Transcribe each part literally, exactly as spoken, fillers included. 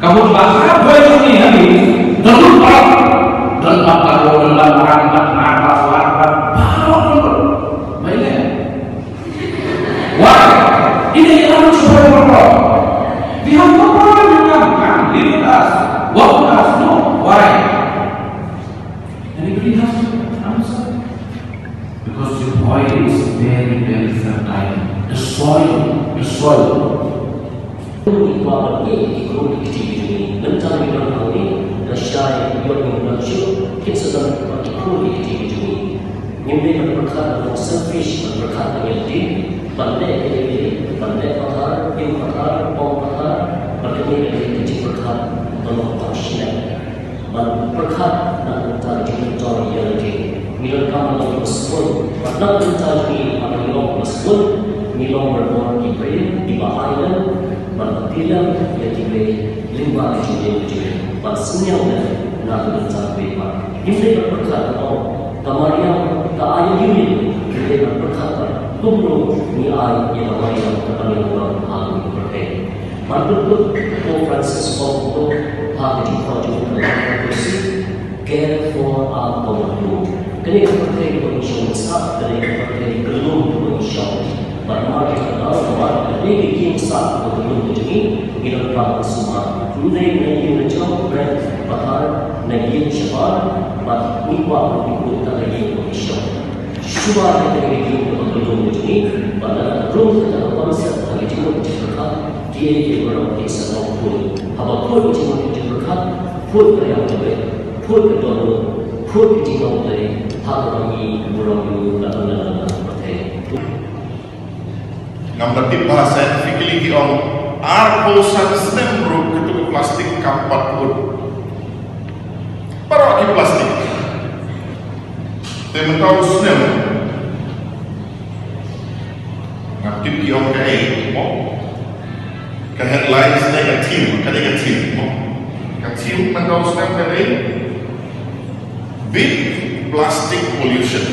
Ka mut ba ha boi jong ngi ha ngi, don lut baroh. Don bad taro, don bad marang, bad mar, bad sawar, bad baroh don lut. Ba ine. Why? Ine ïa la lut sha boi baroh. We have no problem with them. Come, live with us. Work with us. No. Why? Anybody has to answer? Because your body is very, very fertile. The soil, the soil. Ngi kwah ban ïeit ïa ki khun ki kti ki jong ngi. Mynta ngi don hangne, lashai ïoh ngi ban shu, kin sa don ba ki khun ki kti ki jong ngi. Ngim dei ban pyrkhat ban long selfish, ban pyrkhat ban ïadei, ban leh ïadei, ban leh pathar, im pathar, ong pathar, ban kane ka dei ka jingpyrkhat ban long tang shisha. Ban pyrkhat na ka bynta ka jingpynjot ïa lade. Ngi donkam ban long kiba sngewbha. Bad na ka bynta jong ngi ban long kiba sngewbha, ngi long marwei ki briew kiba ai lem ban pyntieng ïa kiwei lyngba ka jingim ka jong ngi. Ban synñiang lem na ka bynta kiwei pat. Ngim dei ban pyrkhat ban ong, ka Mariam ka ai ïa ngi, ngim dei ban pyrkhat ban kumno ngi ai ïa ka Mariam ka ban ïa ka ban ha ka pyrthei. Ban pynkut, u Pope Francis u ong ha ka jingkhoh jong u, ka Laudato Si', "Care for our common home." Kane ka pyrthei kaba ngi shong sah, kane ka pyrthei ka lum kaba ngi shong. Bad namar kata ka daw, namar kane ka ïing sah kaba ka lum ka jong ngi, ngi donkam ban sumar. Ym dei na ïing na jong, na pathar, na ïing shabar, bad ngi kwah ban pynkut ïa ka ïing kaba ngi shong. Shuwa ïa kane ka ïing kaba ka lum ka jong ngi, bad lada ka lum kata ka bamsap ha ka jingmut jingpyrkhat, kiei kiei baroh kin sa long khuid. Haba khuid ka jingmut jingpyrkhat, khuid ka riam ka beit, khuid ka dohnud, khuid ka jingïoh Blei, ha kaba ngi burom ïa u na bynta ka pyrthei. Ngam da tip ba scientifically ki ong arphew san snem ruh kito ki plastik kam pat khuid. Baroh ki plastik. Te mynta u snem ngam tip ki ong kaei mo. Ka headlines ne ka theme, ka ne ka theme mo. Ka theme mynta u snem kaei? Beat plastic pollution.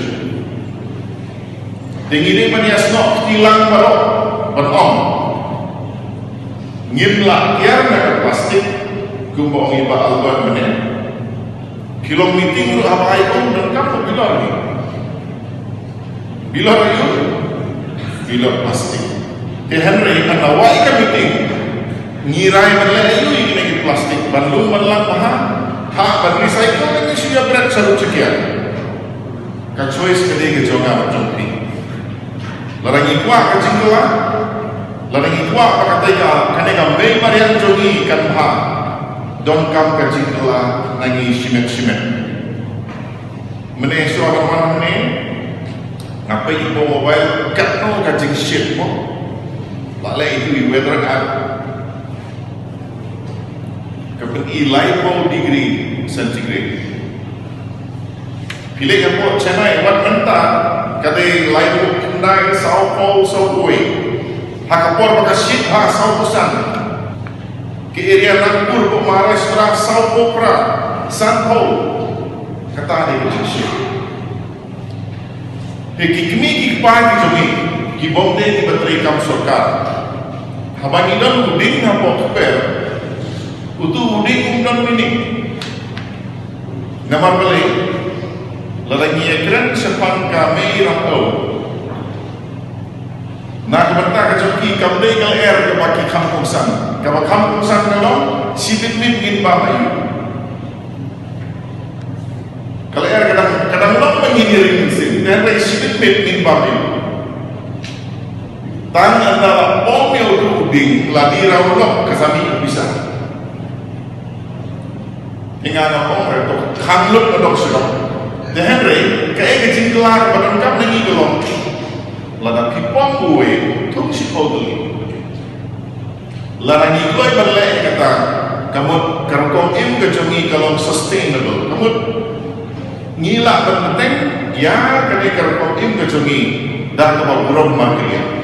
Te ngi dei ban ïasnoh kti lang baroh ban ong, ngim lah kiar na ka plastik. Kumba ong i Bah Albert mynne, ki long meeting ruh haba ai ong donkam ka bilor hi. Bilor ïa u. Bilot plastik. Te hynrei haba wan ïa ka meeting, ngi rai ban leh aïu ïa kine ki plastik, ban lum ban lang bha, ha ban recycle, ngi shu ïa bret sha ruh sha kiar. Ka choice ka dei ka jong nga bad jong phi. Lada ngi kwah ka jingkylla, lada ngi kwah ba katei ka, kane ka mei mariang jong ngi kan bha, donkam ka jingkylla na ngi shimet shimet. Mynne shuwa ban wan hangne, nga peit ïa u mobile, katno ka jingshit mo. La leh ïa u weather app, ka pyni laiphew degree centigrade. Phi leit hapoh Chennai, wat mynta ka dei laiphew khyndai, sawphew, sawphew wei. Ha ka por ba ka shit ha, sawphew san. Ka area Nagpur, bad Maharashtra, sawphew phra, sanphew. Kata dei ka jingshit. Te ki kmie ki kpa ki jong ngi, ki bym dei kiba trei kam sorkar. Haba ngi don u dieng hapoh kper, utu u dieng um don meaning. Namar balei? Lada ngi ïakren shaphang ka mei rangew, na ka bynta ka jong ki, kam dei ka lyer kaba ki kham kongsan. Kaba kham kongsan ka long, shibit miet ngin bam aïu. Ka lyer ka dang, ka dang long ba ngin ïa ring mynsiem, te hynrei shibit miet ngin bam aïu. Tang ynda la pom ïa utu u dieng, la dei ruh lok, ka sa mih pisa. Te nga nga ong re, to khang lut na dong shalok. Te hynrei kaei ka jingkylla kaba donkam na ngi ka long, lada phi pom uwei, thung shiphew tylli. Lada ngi kloi ban leh kata, ka mut ka rukom im ka jong ngi ka long sustainable. Ka mut ngi lah ban bteng ïa kane ka rukom im ka jong ngi da kaba burom markylliang.